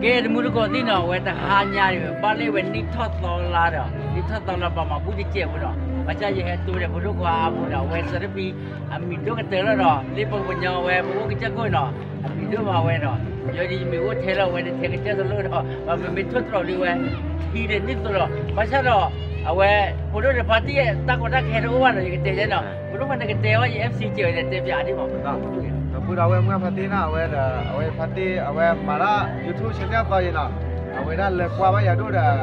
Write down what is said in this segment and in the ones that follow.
ကဲ တမူတကိးသ့ၣ်နီၤ အဝဲတဟါညါန့ၣ် ဘၣ်လၢအဝဲနံၣ်ထီၣ်သီလါဒီး နံၣ်ထီၣ်သီလါဘၣ်မၤဘူၣ်တစဲးဖိနီၤ, ဘၣ်ဆၣ်ယဟဲတိဒီး ဖိဒိၣ်ခွါအါဖိဒီး အဝဲစရဖံ အမံၤဒိၣ်ကတၢၢ်လီၤဒီး လၢပှၤကညီဝဲ ပအိၣ်ကစၢၢ်ခိၣ်နီၤ အမံၤဒိၣ်မးဝဲဒီး ယဲဒ်ယမ့ၢ်အိၣ်ထဲလၢအဝဲတထဲကစၢၢ်တလိၣ်ဒီး ပမ့မ့ၢ်ထိၣ်သတြီၤလံဝဲ ထံဒီးနံၣ်သိးဒီး ဘၣ်ဆၣ်ဒီး အဝဲ ဖိဒိၣ်တဖါတံၢ် တၢ်ကီတၢ်ခဲတအိၣ်ဘၣ်နီၤ ယကတဲယဲနီၤ ဖိဒိၣ်ခွါနကတဲအီၤ ယ FC စၢၤဝဲဒီးတဲပၠးဒ်မး ပူၤဒီးအဝဲမုၢ်ဖါတံၢ်န့ၣ် အဝဲဒီး အဝဲဖါတံၢ် အဝဲမၤတၢ် YouTube channel သီယဲနီၤ, အဝဲဒၣ်လဲၤကွၢ်ဘၣ်ယၤဒိၣ်ဒီး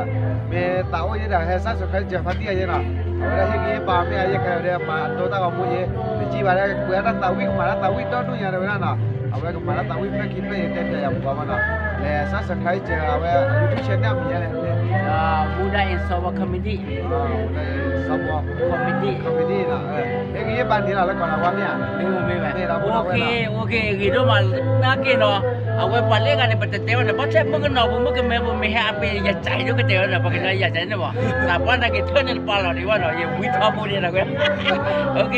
မ့ၢ်သးအိၣ်ယဲဒီး ဟဲ subscribe စၢၤဖါတံၢ်ယဲနီၤ, အဝဲဒၣ်ဟ့ၣ်ဂံၢ်ဟ့ၣ်ဘါမ့ၢ်အယဲၢ်ခဲဒီး မၤအဒိတၢ်ဂီၤမူယဲ, တယံာ်ဘၣ်ဒီး ကွဲးဒၣ်သးဝံၣ်ကမၤတၢ်သးဝံၣ်ဒီဒူၣ်ညါဒီးဝဲဒၣ်နီၤ, အဝဲကမၤတၢ်သးဝံၣ်ဖျၢၣ်ခံဖျၢၣ်ယဲတဲပၠးယၤပူၤဘၣ်မးနီၤ, လဲၤ subscribe စၢၤအဝဲ YouTube channel မံၤညါန့ၣ် မူဒါ in Sawa comedy မူဒါ in Sawa comedy comedy နီၤ, ဟ့ၣ်ဂံၢ်ဟ့ၣ်ဘါန့ၣ်လီၤလၢကီၢ်လၤဝါမ့ၢ်ဧါ, မ့ၢ်မ့ၢ်မ့ၢ် မ့ၢ်ဒီး OK OK ဂ့ၤဒိၣ်မး နာ်က့နီၤ, အဝဲပှၤလၢဂၤန့ၣ် ပတတဲဝဲန့ၣ် ဘၣ်ဆၣ်မုၣ်ကနီၤပူၤ မုၣ်ကမဲပူၤ မ့ၢ်ဟဲအပ့ၤ ယစံးဒိၣ်ကတဲဝဲန့ၣ် ပှၤကညီယစံးန့ၣ်မး, သးပှၢ်နာ်က့ထၢၣ်န့ၣ်တပာ်လီၤဒံးဘၣ်နီၤ, ယဝံထီဘိန့ၣ်လီၤဝဲ, OK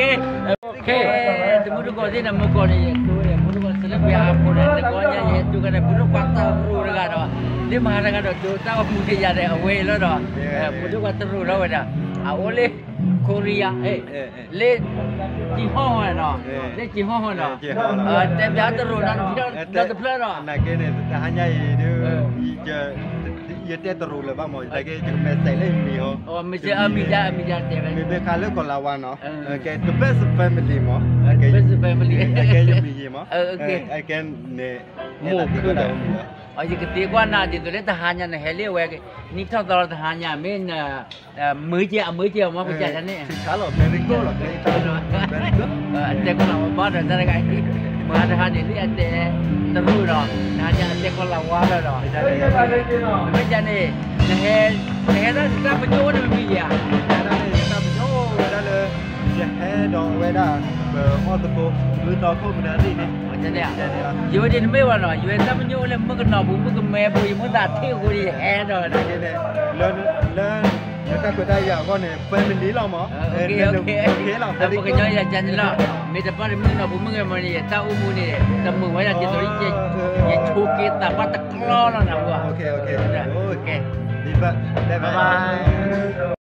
တမူတကိးသ့ၣ်န့ၣ် မုၢ်ကီၢ်န့ၣ် ယတိဒီး ဖိဒိၣ်ခွါစလၢပှဲၤအါဖိန့ၣ် တဂီၤညါယဟဲတိကဒီး ဖိဒိၣ်ခွါတရူးတဂၤဒီး လၢမၤတဂၤဒီး ဒိးတၢ်အိၣ်မူကယၤဒီး အဝဲအံၤလီၤဒီး ဖိဒိၣ်ခွါတရူးလီၤဝဲဒၣ် အအိၣ်လၢ Korea လၢ ကံဟီၣ်ဟီၣ်နီၤ, လၢကံဟီၣ်ဟီၣ်နီၤ, တဲပၠးတရူးနီၤ တဖျၢၣ်နီၤ, နၤက့န့ၣ် တဟါညါအံၤဒုး ယတဲတရူးလၢၤဘၣ်မး, ယကမဲာ်တဲာ်လၢယမံၤဟီ, မ့ၢ်တဲအမံၤဒ် အမံၤဒ်တဲဝဲ, မ့ၢ်မ့ၢ်ခါလၢကီၢ်လၤဝါနီၤ, ကဲ the best family မး, the best family ကဲယမံၤယံၤမး, ကဲန့ၣ် မိၢ်ခုၣ်ဒီး ယကသ့ကွၢ်နၤဒ်သိးလၢတဟါညါန့ၣ် ဟဲလၢအဝဲ နံၣ်ထီၣ်သီလီၤတဟါညါ မ့ၢ် မုာ်ကဲ အမုာ်ကဲ မ့ၢ်ပကန့ၣ် very good လီၤ, very good တဲကီၢ်လၤဝါဘၣ်ဒီး တၢ်တဂၤအံၤ မၤတဟါန့ၣ် လၢအတဲတရူးဒီး တဟါညါအတဲကီၢ်လၤဝါလီၤဒီး မ့ၢ်ကန့ၣ် နဟဲ နဟဲဒၣ်နတၢ်ပညိၣ်အိၣ်န့ၣ်မ့ၢ်ဧါ, နဟဲဒၣ်န့ၣ် ယတၢ်ပညိၣ်အိၣ်ဝဲဒၣ်လၢ ယဟဲဒီးအဝဲဒၣ် ပအီၣ်သကိး မုၢ်သီခိၣ်မနုၤသ့ၣ်န့ၣ် ယဝဲဒၣ်တမ့ၢ်ဘၣ်နီၤ, ယဝဲတၢ်ပညိၣ်အိၣ်လၢမုၣ်ကနီၤပူၤ မုၣ်ကမဲပူၤ ယမိၢ်သးထံၣ်အဃိန့ၣ် ယဟဲဒီး လၢ လၢတၢ်ခွဲးတၢ်ယာ်အဂီၢ်န့ၣ် family လီၤမး, ပကညီယၤကန့ၣ်လီၤ, မ့ၢ်တပၣ်လၢမုၣ်ကနီၤပူၤ မုၣ်ကမဲပူၤန့ၣ် တၢ်အိၣ်မူန့ၣ် တမုာ်ဝဲဒၣ်ဒ်သိး ယဆိးက့သးပှၢ်တကျီလီၤနၤ, ဘၣ်